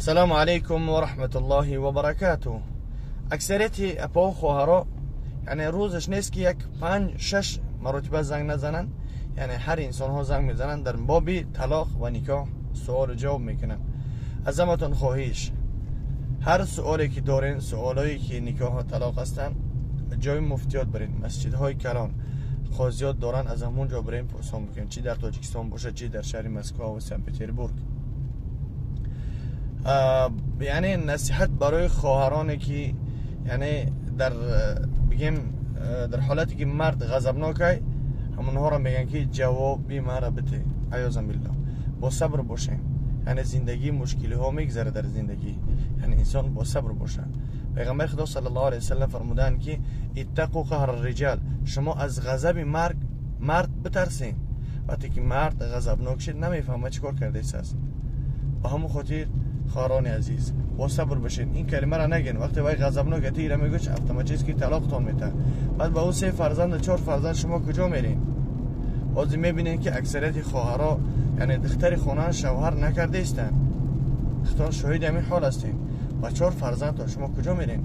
Салому алейкум ва раҳматуллоҳи ва баракатуҳ. Аксарияти апо хоҳаро, яъне рӯзаш нест ки як 5-6 маротиба занг назананд. Яъне ҳар инсонҳо занг мезананд, дар боби талоқ ва никоҳ суолу ҷавоб мекунанд. Аз ҳаматон хоҳиш, ҳар суоле ки дорен, суолое ки никоҳ ва талоқ ҳастанд, ҷои муфтиёт барин, масҷидҳои калон қозиёт доранд, аз ҳамон ҷо барем пурсон бикунем, чи дар Тоҷикистон бошад, чи дар шаҳри Москва ва Санкт Петербург. Яъне насиҳат барои хоҳароне ки яъне дар бигем дар ҳолате ки мард ғазабнокай, ҳамонҳоро мегӯянд ки ҷавоби маро бите. Аёзан биллоҳ, бо сабр бошем. Яъне зиндагӣ мушкилиҳо мегзарад дар зиндагӣ, яъне инсон бо сабр бошад. Пайғамбари Худо саллаллоҳу алайҳи васаллам фармуданд ки иттақу қаҳра риҷал, шумо аз ғазаби мард битарсен. Вақте ки мард ғазабнок шид, намефаҳмад чӣ кор кардааст. Ба ҳамон хотир хоҳарони азиз, бо сабр бошед. Ин калимаро нагӯед. Вақте вай ғазабнок аст, ира мегӯяд автоматически талоқтон метаҳад. Баъд ба ӯ 3 фарзанд, 4 фарзанд, шумо куҷо меред? Ҳозир мебинед ки аксарияти хоҳаро, яъне духтари хона шавҳар накардаистанд. Худтон шоҳиди ҳамин ҳол ҳастед. Ба 4 фарзандтон шумо куҷо меред?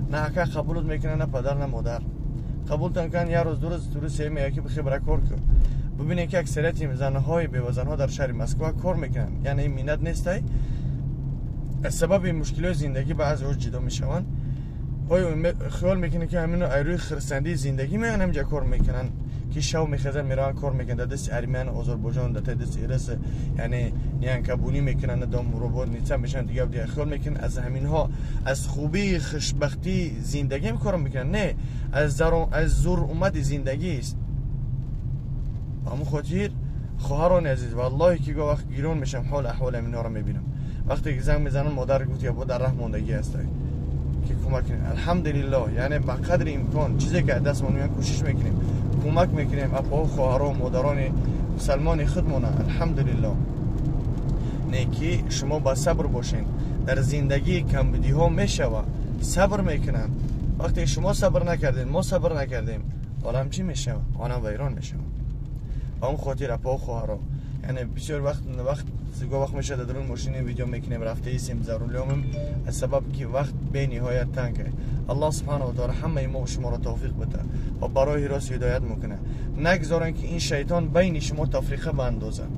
На ака қабулот мекунад, на падар, на модар. Қабултон кунанд як рӯз, 2 рӯз, 2 рӯз, се меяд ки бихе бара кор кун. Бибинед ки аксарияти занҳои бевазанҳо дар шаҳри Москва кор мекунанд. Яъне ин миннат нестай. Аз сабаби мушкилиҳои зиндагӣ баъзеҳо ҷудо мешаванд. Оё хиёл мекунед ки ҳамино айрӯи хирсандии зиндагӣ меоянд ҳаминҷа кор мекунанд, ки шав мехезанд мераванд кор мекунанд дар дасти армян, Озарбойҷон, дар дасти ирис, яъне нянкабунӣ мекунанд, домроботница мешаванд, дигар дигар. Хиёл мекунанд аз ҳаминҳо аз хубии хушбахтии зиндагӣ кор мекунанд. Не, аз зур омади зиндагист. Ба ҳамон хотир хоҳарони азиз, валлоҳи ки гоҳ вақт гирон мешавам, ҳол аҳволи ҳаминҳоро мебинам. Вақте ки занг мезанам, модар гуфт ё бо дар раҳ мондагӣ ҳастай ки кӯмак кунем. Алҳамдулиллоҳ, яъне ба қадри имкон чизе ки аз дастмон меояд кӯшиш мекунем, кӯмак мекунем апоҳо, хоҳаро, модарони мусалмони худмона. Алҳамдулиллоҳ. Не ки шумо ба сабр бошед. Дар зиндагӣ камбудиҳо мешава, сабр мекунанд. Вақте шумо сабр накардед, мо сабр накардем, олам чӣ мешава? Олам вайрон мешава. Ба он хотир апоҳо, хоҳаро, яъне бисёр вақт гоҳ вақт мешавад дар дарун мошини видео мекунем, рафтаистем, за рулёмем, аз сабаб ки вақт бениҳоят танг аст. Аллоҳ субҳанаҳу ва таъала ҳамаи мо шуморо тавфиқ буда ва ба роҳи рост ҳидоят мекунад. Нагзоранд ки ин шайтон байни шумо тафриқа баандозад.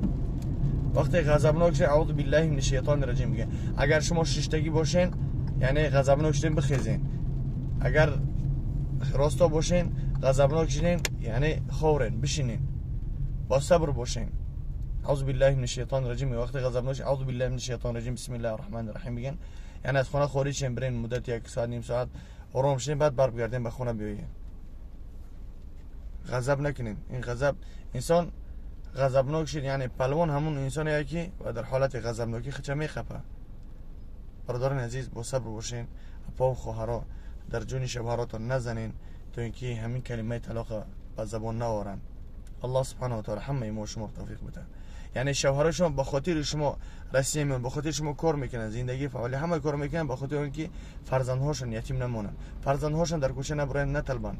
Вақте ғазабнок шуд, аъузу биллаҳи мин шайтони раҷим мегӯяд. Агар шумо шиштагӣ бошен, яъне ғазабнок шудем, бихезен. Агар росто бошен, ғазабнок шудем, яъне ховрен, бишинен, бо сабр бошен. اعوذ بالله من الشیطان الرجیم. وقتی غضبناک اعوذ بالله من الشیطان الرجیم، بسم الله الرحمن الرحیم بگن. یعنی از خونه خارج شین، برین مدت 1 ساعت نیم ساعت آرام شین، بعد برگردین به خونه بیاین. غضب نکنین. این غضب، انسان غضبناک شد، یعنی پلوان همون انسانیه که و در حالت غضبناکی خودش میخپه. برادران عزیز، با صبر باشین. اپا و خواهرا در جون شوهراتون نزنین تا اینکه همین کلمه طلاق به زبان نآورن. الله سبحانه و تعالی همه ما شما توفیق بده. یعنی شوهر شما به خاطر شما رسیمون، به خاطر شما کار میکنن، زندگی فعالی همه کار میکنن، به خاطر اینکه فرزندهاشون یتیم نمونن، فرزندهاشون در کوچه نبرن، نطلبن،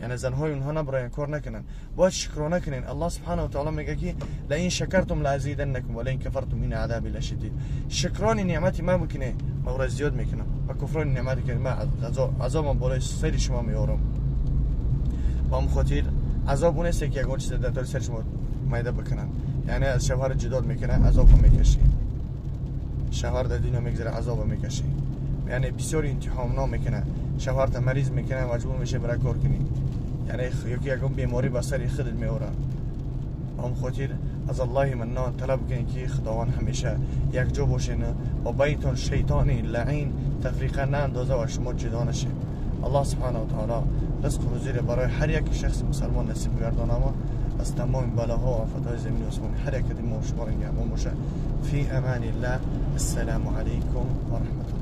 یعنی زنهای اونها نبرن، کار نکنن. باید شکرانه کنین. الله سبحانه و تعالی میگه که لئن شکرتم لازیدنکم ولئن کفرتم ان عذابی لشدید. شکران نعمت ما میکنه، ما زیاد میکنم، و کفران نعمت که ما عذابم بالای سر شما میارم. با هم خاطر عذاب اون است که یگان چیز در سر شما میده بکنن، یعنی از شوهر جدال میکنه، عذاب میکشی. شوهر در دنیا میگذره، عذاب میکشی. یعنی بسیار امتحان میکنه، شوهر تا مریض میکنه، مجبور میشه برای کار کنی، یعنی یکی یگان بیماری به سر خودت میاره. هم خاطر از الله منان طلب کنی که خداوند همیشه یک جا باشین و بینتون شیطان لعین تفریقه نندازه و شما جدا نشین. الله سبحانه و تعالی رزق و روزی برای هر یک شخص مسلمان نصیب گردانه و از تمام بلاها و آفتهای زمین و آسمان هر یک ما شما را نگهبان باشه. فی امان الله. السلام علیکم و رحمت الله.